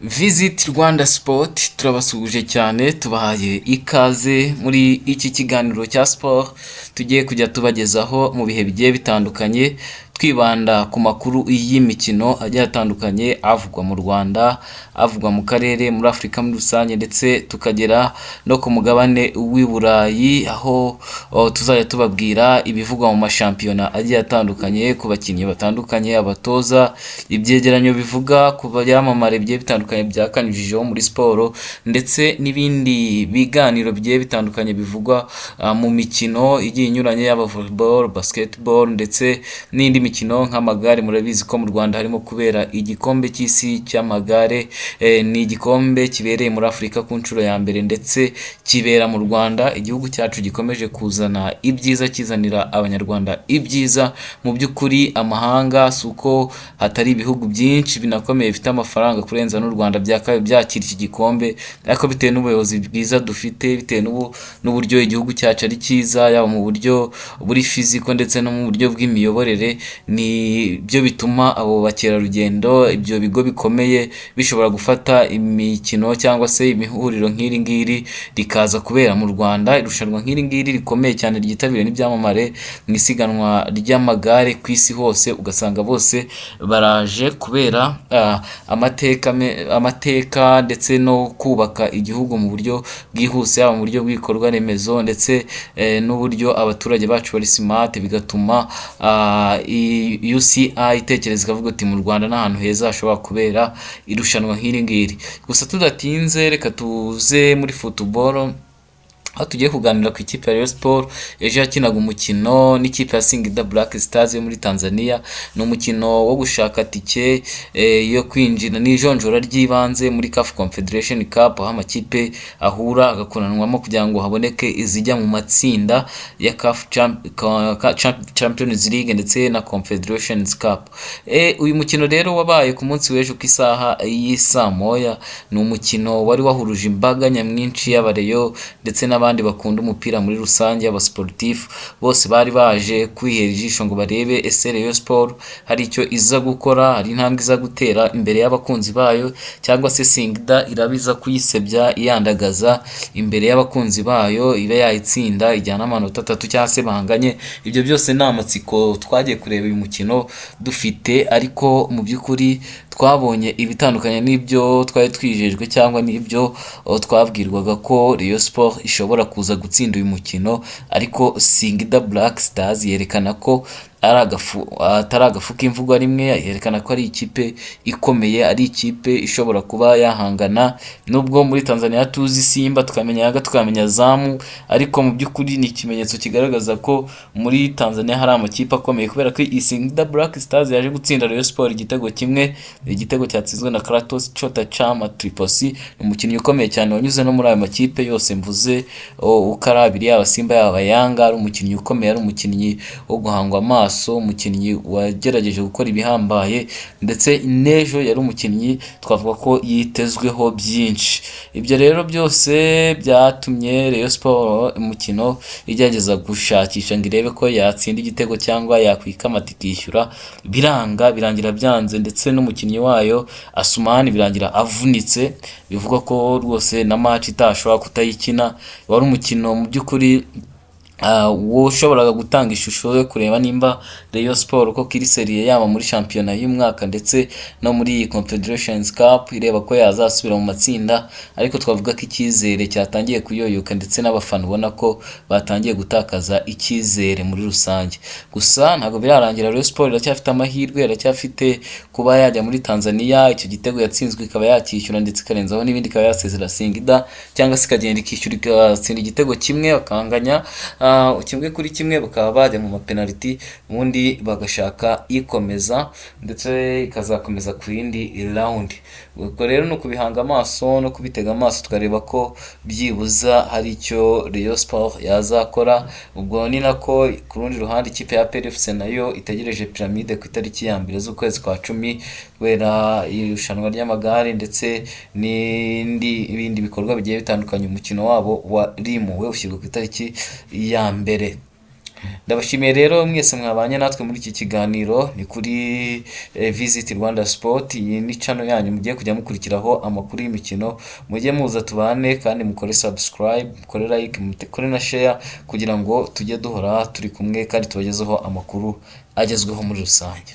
Visit Rwanda Sport, turabasuhuje cyane, tubahaye ikaze muri iki kiganiro cya siporo tugiye kujya tubagezaho mu bihe bigiye bitandukanye, twibanda ku makuru y'imikino agiye atandukanye avugwa mu Rwanda, avugwa mu karere, muri Afurika muri rusange, ndetse tukagera no ku mugabane w'i Burayi, aho tuzajya tubabwira ibivugwa mu mashampiyona agiye atandukanye, ku bakinnyi batandukanye, abatoza, ibyegeranyo bivuga ku byamamare bigiye bitandukanye byakanyujijeho muri siporo, ndetse n'ibindi biganiro bigiye bitandukanye bivugwa mu mikino igiye inyuranye, yaba volleyball, basketball ndetse n'indi mikino nk'amagare. Murabizi ko mu Rwanda harimo kubera igikombe cy'isi cy'amagare, ni igikombe kibereye muri Afurika ku nshuro ya mbere ndetse kibera mu Rwanda, igihugu cyacu gikomeje kuzana ibyiza, kizanira Abanyarwanda ibyiza. Mu by'ukuri amahanga, si uko hatari ibihugu byinshi binakomeye bifite amafaranga kurenza n'u Rwanda byakabaye byakira iki gikombe, ariko bitewe n'ubuyobozi bwiza dufite, bitewe n'uburyo igihugu cyacu ari cyiza, yaba mu buryo buri physical ndetse no mu buryo bw'imiyoborere, ni byo bituma abo bakerarugendo, ibyo bigo bikomeye bishobora gufata imikino cyangwa se imihuriro nk'iri ngiri rikaza kubera mu Rwanda, irushanwa nk'iri ngiri rikomeye cyane ryitabiriwe n'ibyamamare mu isiganwa ry'amagare ku isi hose, ugasanga bose baraje kubera amateka ndetse no kubaka igihugu mu buryo bwihuse, yaba mu buryo bw'ibikorwa remezo ndetse n'uburyo abaturage bacu bari smart, bigatuma UCI itekereza ikavuga iti mu Rwanda ni ahantu heza hashobora kubera irushanwa nk'iri ngiri. Gusa tudatinze, reka tuze muri football, aho tugiye kuganira ku ikipe ya Rayon Sports ejo yakinaga umukino n'ikipe ya Singida Black Stars yo muri Tanzania. Ni umukino wo gushaka tike yo kwinjira n'ijonjora ry'ibanze muri CAF Confederation Cup, aho amakipe ahura agakuranwamo kugira ngo haboneke izijya mu matsinda ya CAF Champions League ndetse na Confederations Cup. Uyu mukino rero wabaye ku munsi w'ejo ku isaha y'isaa moya. Ni umukino wari wahuruje imbaga nyamwinshi y'Abareyo ndetse n'abandi bakunda umupira muri rusange, abasportifu bose bari baje kwihera ijisho ngo barebe ese Rayon Sports hari icyo iza gukora, hari intambwe iza gutera imbere y'abakunzi bayo, cyangwa se Singida iraba iza kuyisebya iyandagaza imbere y'abakunzi bayo, ibe yayitsinda ijyana amanota 3 cyangwa se banganye. Ibyo byose ni amatsiko twagiye kureba uyu mukino dufite, ariko mu by'ukuri twabonye ibitandukanye n'ibyo twari twijejwe cyangwa n'ibyo twabwirwaga ko Rayon Sports ishobora kuza gutsinda uyu mukino, ariko Singida Black Stars yerekana ko ari agafu atari agafu k'imvugwa rimwe, yerekana ko ari ikipe ikomeye, ari ikipe ishobora kuba yahangana, nubwo muri Tanzania tuzi Simba, tukamenya Yanga, tukamenya Azam, ariko mu by'ukuri ni ikimenyetso kigaragaza ko muri Tanzania hari amakipe akomeye, kubera ko iyi Singida Black Stars yaje gutsinda Rayon Sports igitego kimwe, igitego cyatsinzwe na Kratos Chota Chama Triposi. Ni umukinnyi ukomeye cyane wanyuze no muri ayo makipe yose mvuze uko ari abiri, yaba Simba yaba Yanga. Ari umukinnyi ukomeye, ari umukinnyi wo guhangwa amaso, umukinnyi wagerageje gukora ibihambaye, ndetse n'ejo yari umukinnyi twavuga ko yitezweho byinshi. Ibyo rero byose byatumye Rayon Sports umukino igerageza gushakisha ngo irebe ko yatsinda igitego cyangwa yakwikamata ikishyura, biranga, birangira byanze, ndetse n'umukinnyi wayo Asumani birangira avunitse, bivugwa ko rwose na match itashobora kutayikina. Wari umukino mu by'ukuri washoboraga gutanga ishusho yo kureba nimba Rayon Sports koko iri sérieux, yaba muri shampiyona y'umwaka ndetse no muri iyi Confederations Cup, ireba ko yazasubira mu matsinda, ariko twavuga ko icyizere cyatangiye kuyoyoka, ndetse n'abafana ubona ko batangiye gutakaza icyizere muri rusange. Gusa ntabwo birarangira, Rayon Sports iracyafite amahirwe, iracyafite kuba yajya muri Tanzania, icyo gitego yatsinzwe ikaba yakishyura ndetse ikarenzaho n'ibindi, ikaba yasezera Singida, cyangwa se ikagenda ikishyura igatsinda igitego kimwe bakanganya 1-1, bakaba bajya mu mapenaliti, ubundi bagashaka ikomeza ndetse ikazakomeza ku yindi round. Ubwo rero ni ukubihanga amaso no kubitega amaso, tukareba ko byibuza hari icyo Rayon Sports yazakora. Ubwo ni nako ku rundi ruhande ikipe ya APR FC nayo itegereje Pyramide ku itariki ya 1 z'ukwezi kwa 10, kubera irushanwa ry'amagare ndetse n'indi ibindi bikorwa bigiye bitandukanye. Umukino wabo warimuwe ushyirwa ku itariki ya 1. Ndabashimiye rero mwese mwabanye natwe muri iki kiganiro. Ni kuri Visit Rwanda Sport. Iyi ni channel yanyu mugiye kujya mukurikiraho amakuru y'imikino. Mujye muza tubane, kandi mukore subscribe, mukore like, mukore na share, kugira ngo tujye duhora turi kumwe kandi tubagezeho amakuru agezweho muri rusange.